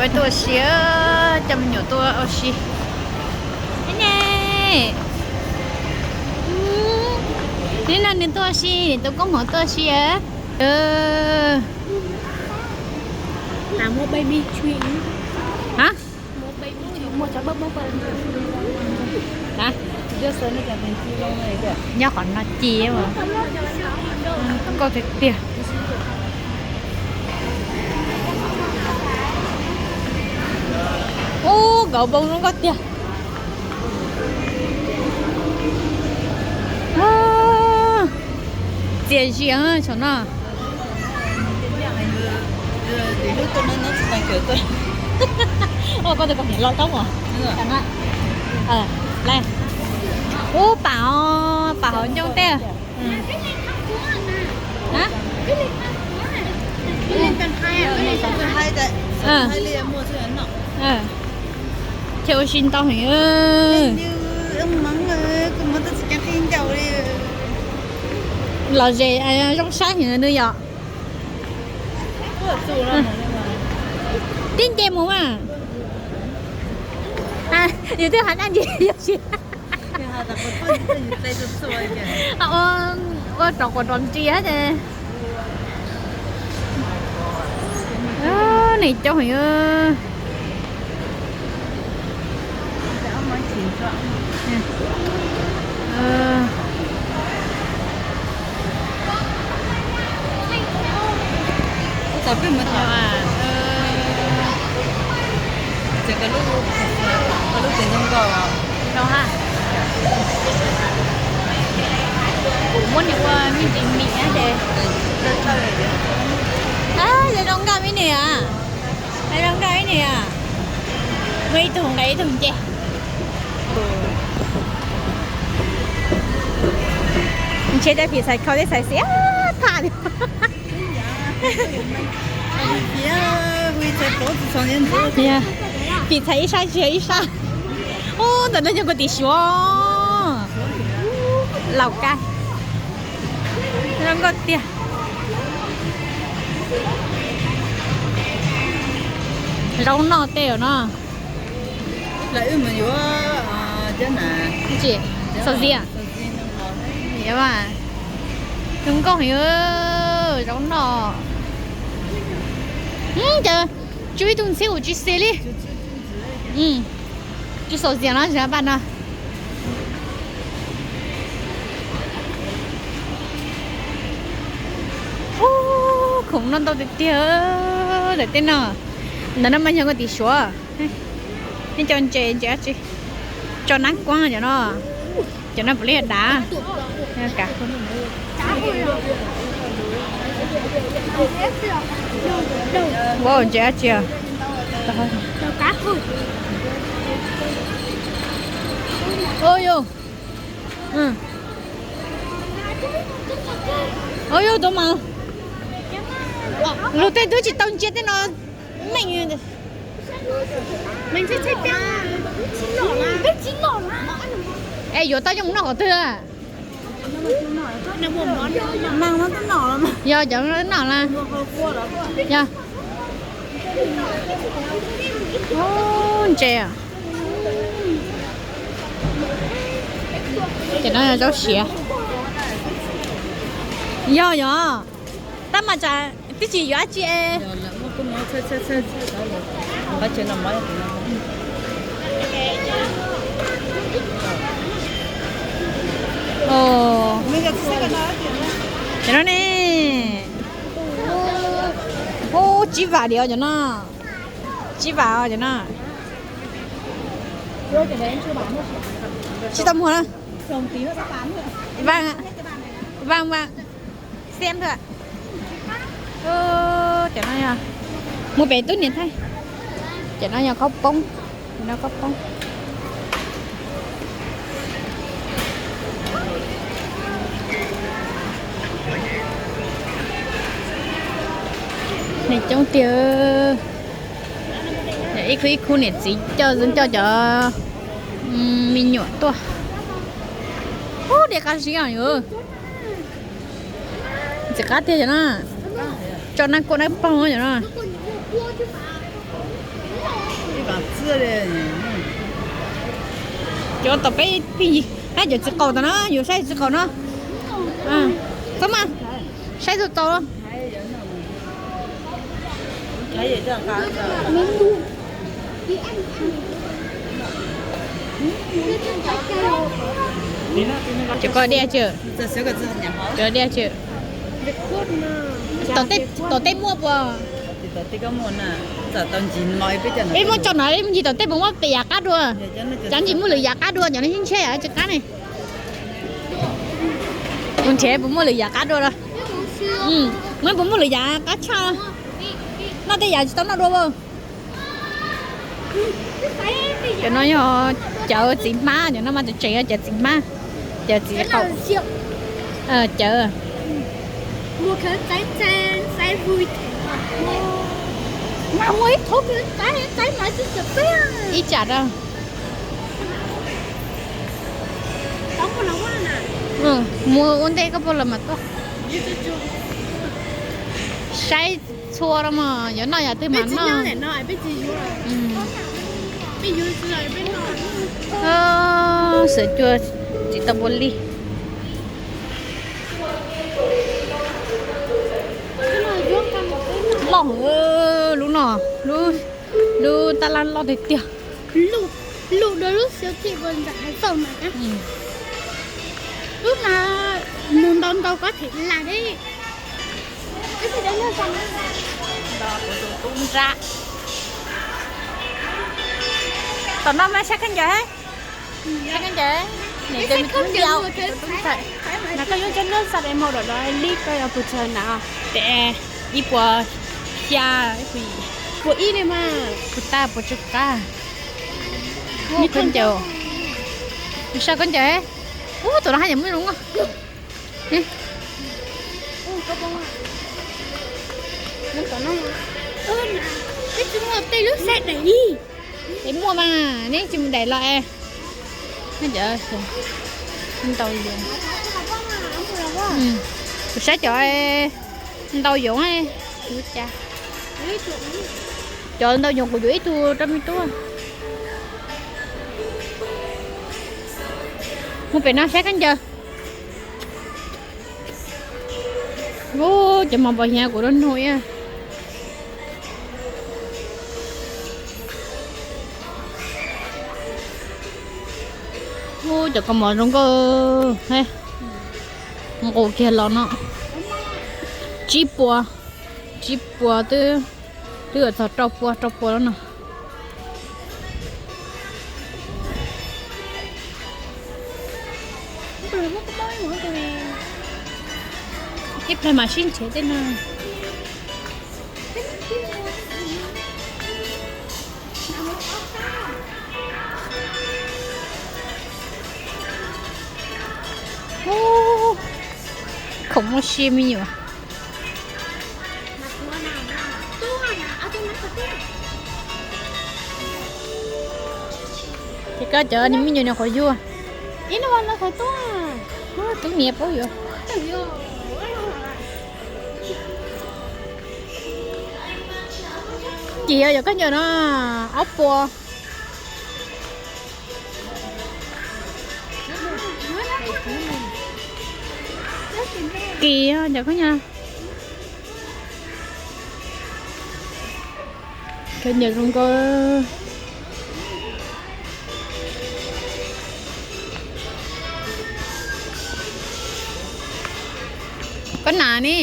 Tuaj ua si, coj me nyuam tuaj ua si. Ne, hnub no nws tuaj ua si, tus koob hmoov tuaj ua si. Nyob qhov no ci, nkauj tiag tiag. Ub, nkauj npoo zoo nkauj tiag. Txias zias saum no. Koj tus poj niam los tau os. Ub, pam, pam hauv ncoo tej. Ces ua si ntau heev. Los ze zoo saib heev nws yom. Tib nce mus mas. Yus twb hais dab tsi yog tsis ua rov quas rov nria ces. Neeg coob heev. Kuv muab nws ua me ntsis mis ces. Zoo nkauj me nws os. Zoo nkauj me nws os. Muaj ib tug nqa ib tug nce. Ntshe tej phim txhais khau thiab txhais xiv tham li. Phim txhais ib sab tsis yog ib sab. Ub, ntawm no yog kuv tim Suav. Laus Kab. Zoo nkauj tiag. Zaub noj tej no. Xaus zias. Zoo nkauj heev, zaub noj. Cas tswb ib tug ntxhiab kuv tsis xis li. Tsis xaus zias no, paj no. Khoom noj ntau tiag tiag ntawm tej no. Ntawm no mas yog kuv tim Suav. Nej cov ntses, ntses dab tsi? Tso nab kuab cov no. Cov no puav leej dav. Ua ntses dab tsi? Ua yog, ua yog, tus mas luag tej twb tsis tau ntsia tej no meej. Es yuav tau coj mus noj qhov twg? Yog cov no noj la. Yog. Ntses. Ces no yog zaub siav. Yog yog. Tab mas tsam twb tsis yuav dab tsi. Ces no ne, ub, tsib vam li os cov no. Tsib vam os cov no. Tsis tau muag na. Vam, vam, vam. Xiab ntawd. Cov no yog mus pem tub niam thaij. Cov no yog khaub poob. Cov no khaub poob. Neeg coob tiag. Ib khub ib khub niam txiv coj coj cov me nyuam tuaj. Ub, dej qab zib os yus. Ntxim qab tiag cov no. Tso nab kuab nab poog cov no. Cov tom peb pheej yig, hab cov txiv qaum tom no, yuav saib txiv qaum no. Txhob mas, saib txog tau. Cov ko diaj tsawm, cov diaj tsawm. Tom tej muaj puas? Ib muab tso no, ib ntsis tom tej puas muaj pem yav qab dua? Cov ntsis muaj lwm yav qab dua, cov no ib ntsheb yav tsis qab ne. Kuv nrhiav puas muaj lwm yav qab dua los. Muaj puas muaj lwm yav qab tshaj. Noj tej yav tsis tau noj dua as. Cov no yog cawv txiv hmab, cov no mas tseem yog cawv txiv hmab, cawv txiv qaum. Cawv. Ib tsam rau. Muab ua ntej koj puag los mas tuaj. Saib txhua rau mas yuav noj yam twg mas noj. Xav cua tsis tau puas li. Loj, lub no, lub tab laj loj tiag tiag. Lub, lub dua lub siab txij puas ntxam hais txog mas. Lub no nws ntau ntau koj them lam li. Tom no mas saib khaub ncaws, saib khaub ncaws, niam tes me tub yau, mas koj yuav cov lub xav de mau dam dam li koj yuav pus tsawg na? Tes ib puas xya, puas ib li mas. Puas tag puas tsw qab. Khaub ncaws, saib khaub ncaws. Ub, tus no haj yam muaj zoo. Peb tsis muaj tej lub saib daim li. Es muaj mas neb tsis mus daim los es. Ntau yoov. Kuv saib cov ntau yoov. Cov ntau yoov kuv yuav ib tug rau me tub. Mus pem no saib khaub ncaws. Ub, cov mos npau hiav kuv lub nug ib. Ub, cov kaus mom zoo nkauj. Nqus kiag los no tsib puas, tsib puas twb, twb yuav txog rau pua, rau pua lawm no. Ib plag mam sib nrhiav tej no. Khoom muaj sia me nyuam. Ces koj cov niag me nyuam nws qhuav yug. Ib no los qhov tuaj. Tub niam paub yuav. Kim os, cov khaub ncaws no ob puas. Kim os, cov khaub ncaws. Khaub ncaws zoo nkauj. Koj nam ne,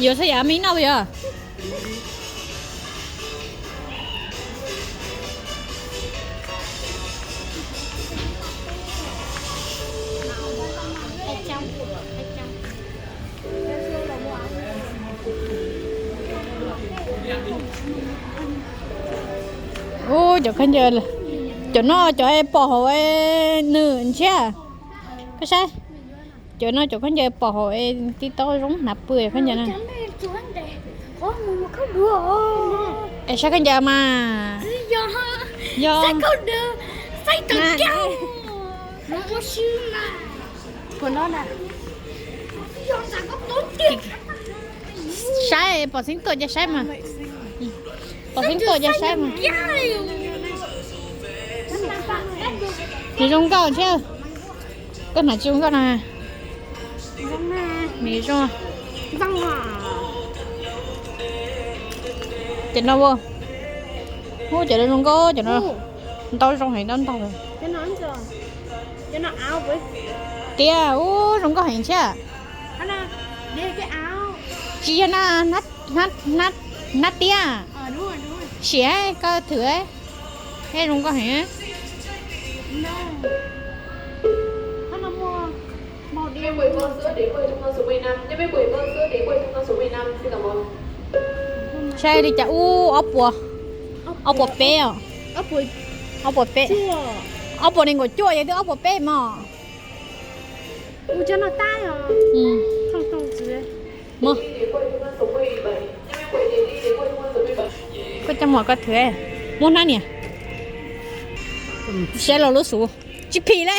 yuav txhua yam me noj yog. Ub, cov khaub ncaws, cov no cov pom hauv nws ntshiab. Koj saib, cov no cov khaub ncaws pom hauv tib taub zoo hnav pw khaub ncaws na. Es saib khaub ncaws mas. Yog. Saib pom xeeb tuaj ces saib mas. Pom xeeb tuaj ces saib mas. Tsis zoo nkauj thiab. Koj hnav tsis zoo nkauj na. Me zoo. Cov no ua. Ub, cov no zoo nkauj, cov no ntau zoo heev, ntau ntau. Tiag, ub, zoo nkauj heev thiab. Tsis yog na, hnab tiab. Siav, koj thwm. Eb, zoo nkauj heev. Saib li cas ub, ob puas, ob puas peb os. Ob puas peb. Ob puas nees nkaum cuaj, yog twb ob puas peb mog. Koj coj mus koj thwm, muab hnab niam. Saib los lub xus, tsis phim li.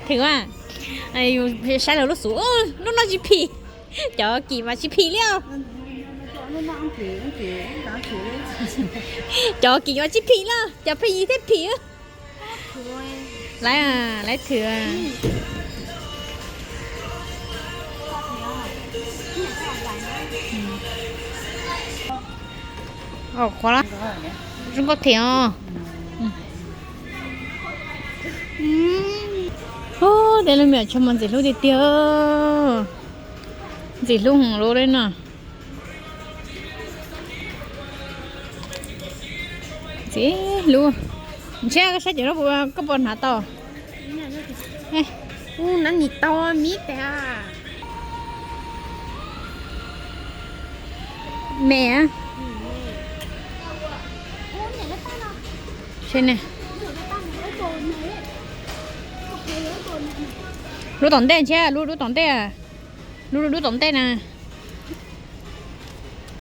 Thwm a, saib los lub xus, lub no tsis phim. Cov kim mas tsis phim li os. Cov kim mas tsis phim li, cov pheej yig thiaj phim. Laiv, laiv thwm. Qhuav, zoo nkauj thiab os. Tej lub me nyuam tshua mas ntxim hlub tiag tiag. Ntxim hlub heev li no. Ntxim hlub. Ntshe koj saib cov no koj puas hnav tau? Ub, nab nis tau mib tas. Me. Lub tom ntej ntshe, lub lub tom ntej. Lub lub tom ntej na.